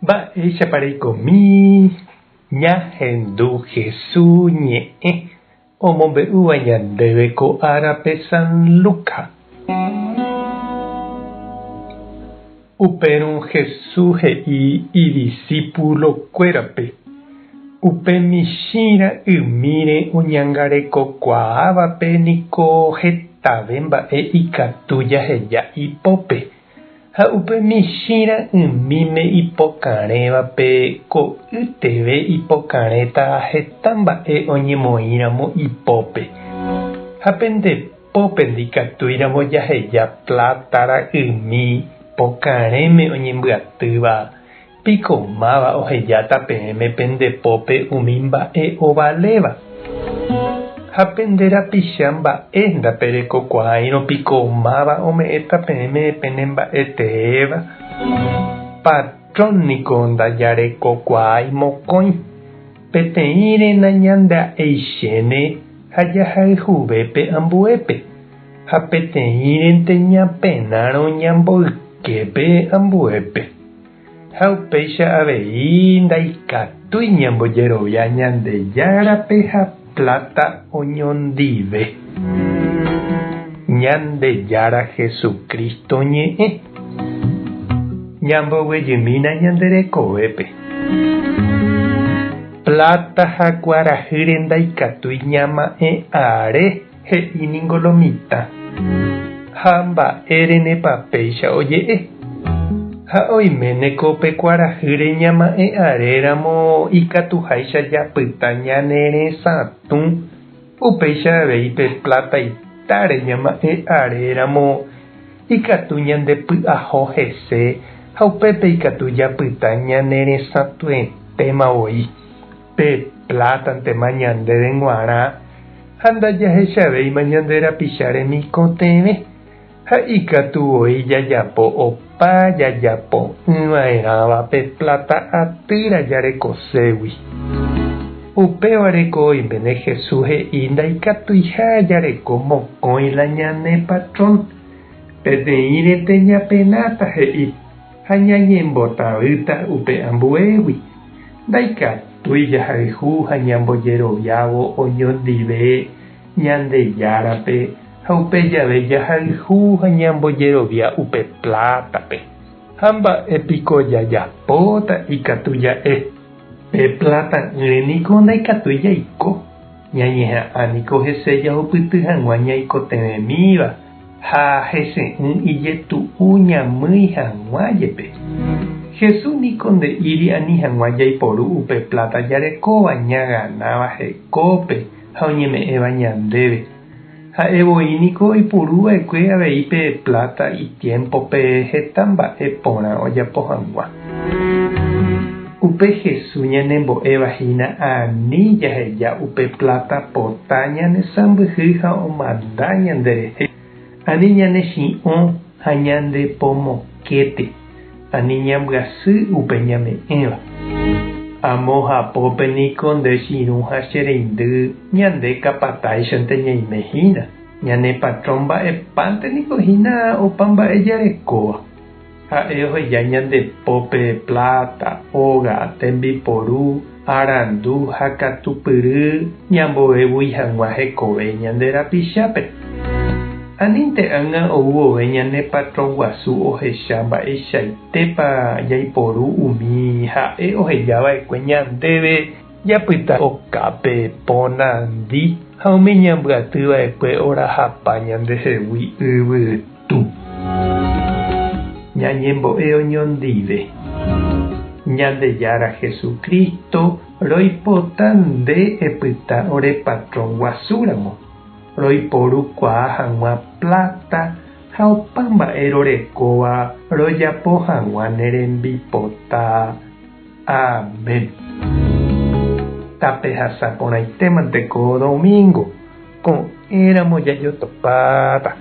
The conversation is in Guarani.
Mba'éichapa reikomi ñahendu Hesu ñe'ẽ omombe'úva ñandéve ko árape San Lucas? Upérõ Hesu he'i idisípulokuérape, Upe michĩ ra'ymíre oñangarekokuaávape niko hetave mba'e ikatu jaheja ipópe. Ha upe michĩ ra'ymíme ipokarẽvape ko'ýteve ipokarẽta heta mba'e oñemoĩramo ipópe. Ha pende pópe ndikatúiramo jaheja pláta ra'ymi pokarẽme oñembyatýva, piko máva ohejáta peẽme pende pópe umi mba'e ovaléva? Ha pende rapicha mba'e ndaperekokuaáirõ piko máva ome'ẽta peẽme pene mba'e teéva? Patrón niko ndajarekokuaái mokõi, peteĩre nañandea'eichéne ha jahayhuve pe ambuépe, ha peteĩrente ñapenárõ ñamboyke pe ambuépe. Ha upéicha avei ndaikatúi ñambojerovia Ñandejárape ha pláta oñondive. Ñandejára Jesucristo ñe'ẽ. Ñamboguejymína ñande rekovépe. Pláta ha kuarahýre ndaikatúi ñama'ẽ are, he'i ningo lo mitã. Ha mba'érenepa péicha oje'e? Ha oiméneko pe kuarahýre ñama'ẽ aréramo ikatuháicha japyta ñane resatũ, upéicha avei pe plataitáre ñama'ẽ aréramo ikatu ñandepy'aho hese ha upépe ikatu japyta ñane resatũetéma voi. Pe plátantema ñandéve g̃uarã ha ndajahechavéima ñande rapicha remikotevẽ, ha ikatu voi jajapo opa jajapo'ỹva'erãva pe pláta atýra jarekoségui. Upévare ko oiméne Jesús he'i ndaikatuiha jareko mokõi la ñane patrón. Peteĩrente ñapenáta he'i ha ñañembotavýta upe ambuégui. Ndaikatúi jahayhu ha ñambojeroviávo oñondive Ñandejárape ha upe jave jahayhu ha ñambojerovia upe plátape. Ha mba'e piko jajapóta ikatu ja'e, Pe plata'ỹre niko ndaikatúi jaiko, ñañeha'ã niko hese jahupyty hag̃ua ñaikotevẽmíva ha hese'ỹ ijetu'u ñamýi hag̃ua jepe. Jesús niko nde'íri ani hag̃ua jaiporu upe pláta jarekóva ñaganáva hekópe ha oñeme'ẽva ñandéve. Ha'e voi niko oipuru va'ekue avei pe pláta itiémpope heta mba'e porã ojapo hag̃ua. Upe Jesús ñanembo'éva hína ani jaheja upe pláta pota ñanesãmbyhy ha omanda ñanderehe, ani ñanechi'õ ha ñandepomokéte, ani ñambyasy upe ñame'ẽva. Amo hapópe niko nde chirũ ha che reindy ñande kapatáichante ñaime hína, ñane patrón mba'epánte niko hína opa mba'e jarekóva. Ha'e oheja ñande pópe pláta, óga, tembiporu, arandu ha katupyry ñamboevúi hag̃ua hekove ñande rapichápe. Anínte ág̃a ou vove ñane patrón guasu ohecha mba'eichaitépa jaiporu umi ha'e oheja va'ekue ñandéve japyta okápe po nandi ha umi ñambyaty va'ekue orahapa ñandehegui yvytu. Ñañembo'e oñondive. Ñandejára Jesucristo roipota nde epyta ore patrón guasúramo. Roiporu kuaa hag̃ua pláta ha opa mba'e rorekóva rojapo hag̃ua ne rembipota. Amén. Tapehasa porãitémante ko domingo, ko'ẽramo jajotopáta.